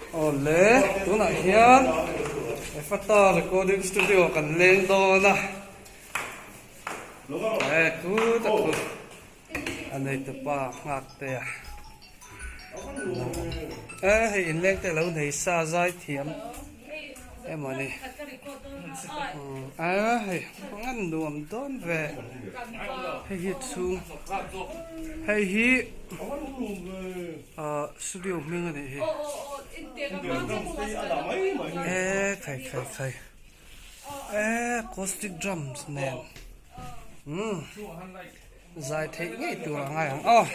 Awle tunah hian Ephata recording studio kan leng dawn a e khut a khut a nei tu pa nghak te a e hei inleng te alo nei sa zai thiam emaw ni a hei an nuam dawn ve hei hi chhung hei hi ah studio hming a nih hi e khai khai khai e acoustic drums nen umm zai theih ngei tur a ngai ang aw.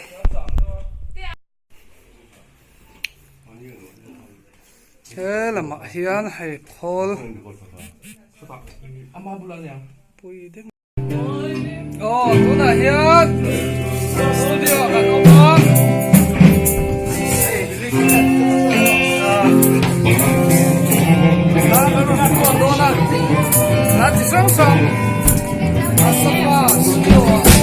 He lamah hian hei khawl pui deuh aw tunah hian studio ah kan awm a hei dawn a hla chi hrang hrang a sofa studio ah.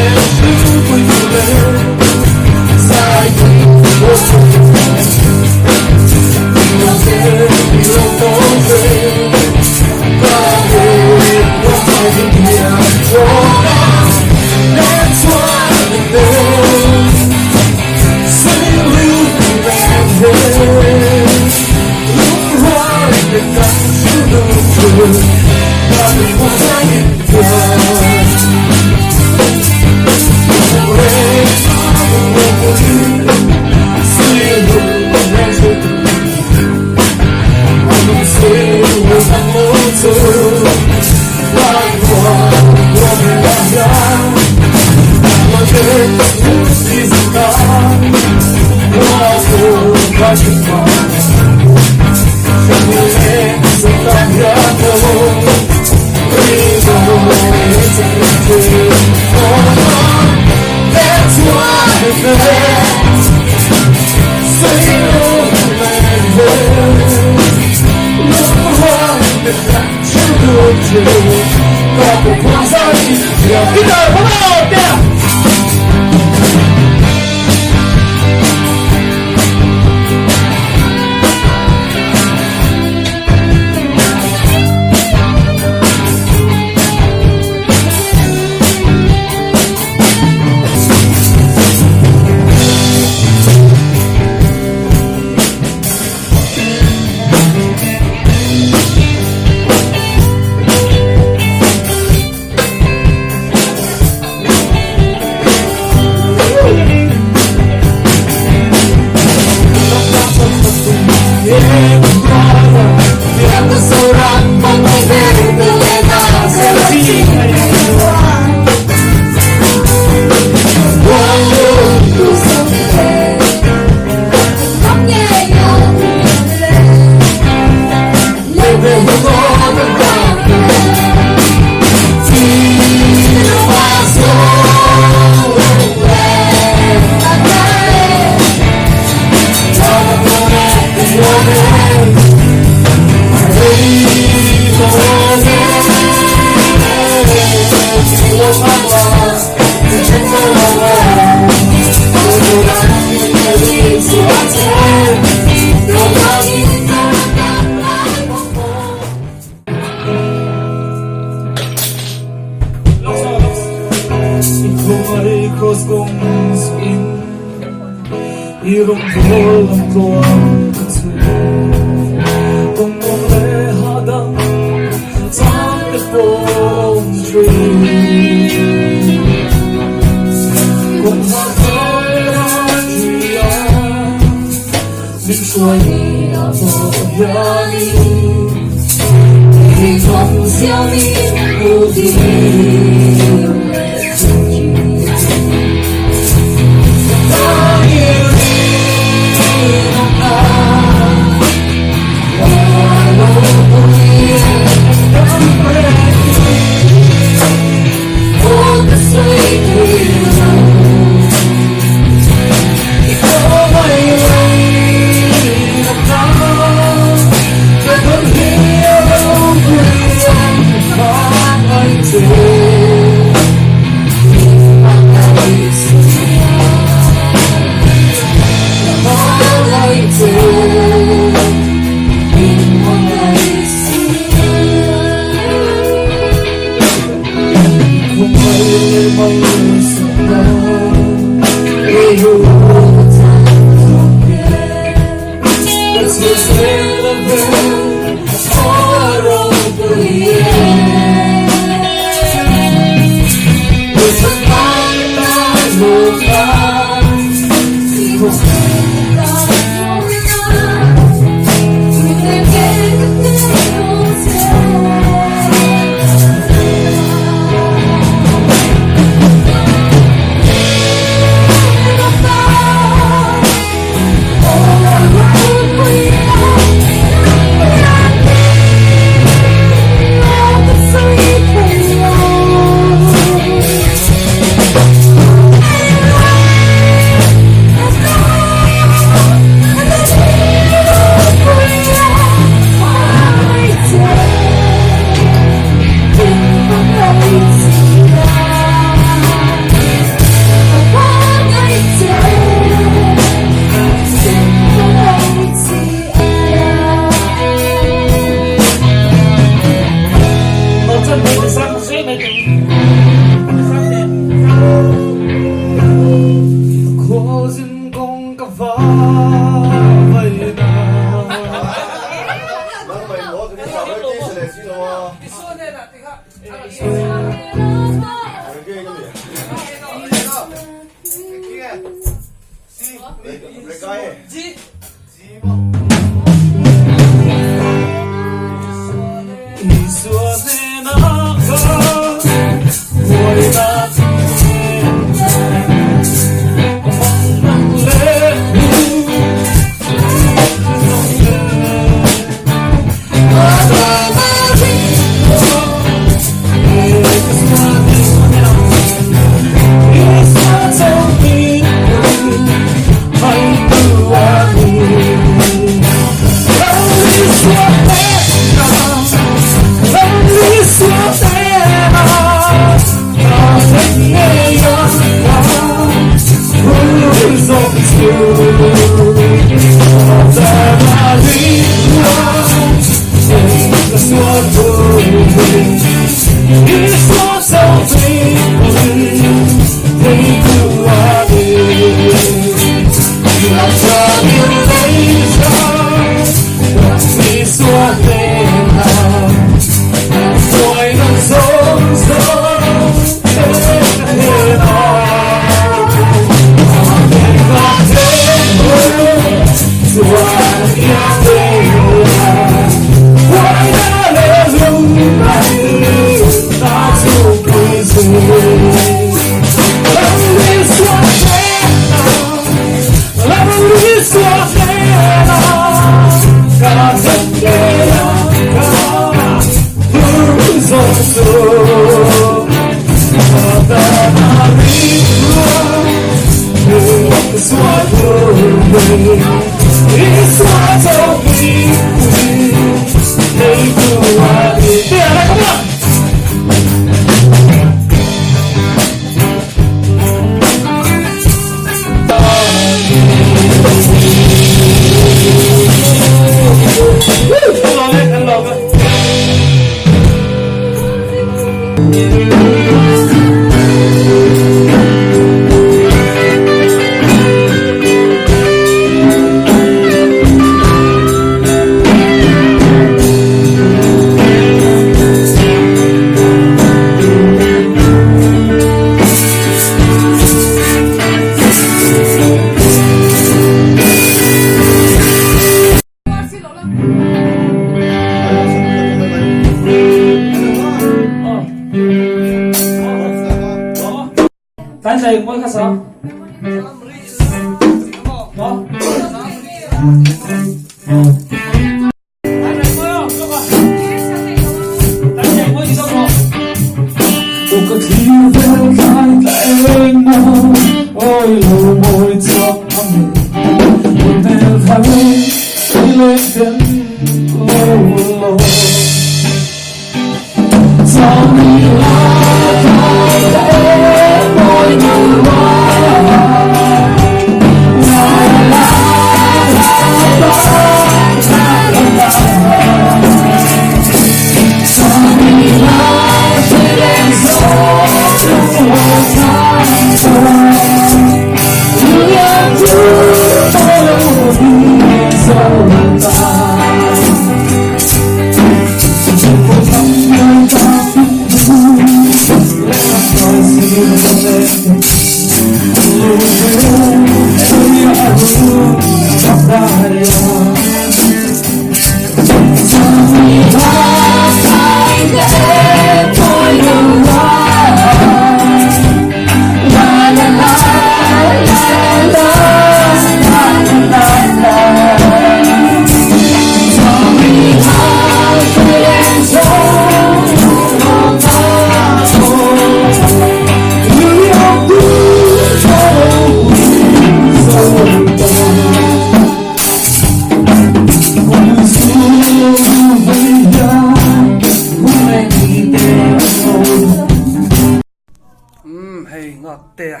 Umm hei nghak te a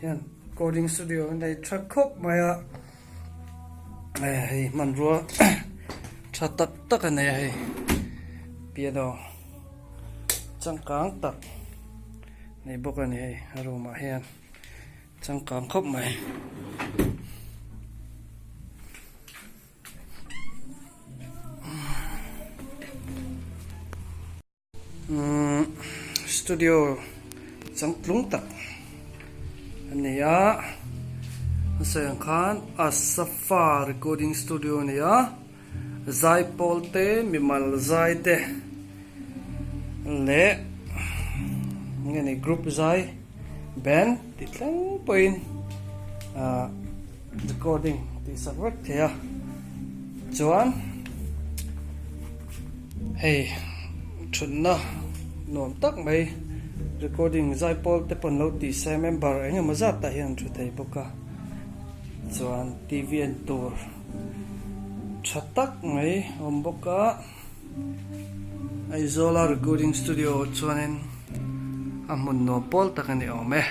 hian recording studio a nei tha khawp mai a hei hmanrua tha tak tak a nei a hei piano changkang tak nei bawk a ni hei a room ah hian changkang khawp mai. Umm studio changtlung tak a ni a a sawi ang khan Asafa recording studio a ni a zaipawl te mimal zai te leh nge ni group zai band tih thleng pawhin ah recording tih sak vek thei a chuan hei thutna nuam tak mai recording zaipawl te pawn lo tih se member eng emaw zat tah hian an thu thei bawk a chuan T V en tur tha tak mai a awm bawk a Aizawla recording studio chuanin a hmun nuam pawl tak a ni awm e.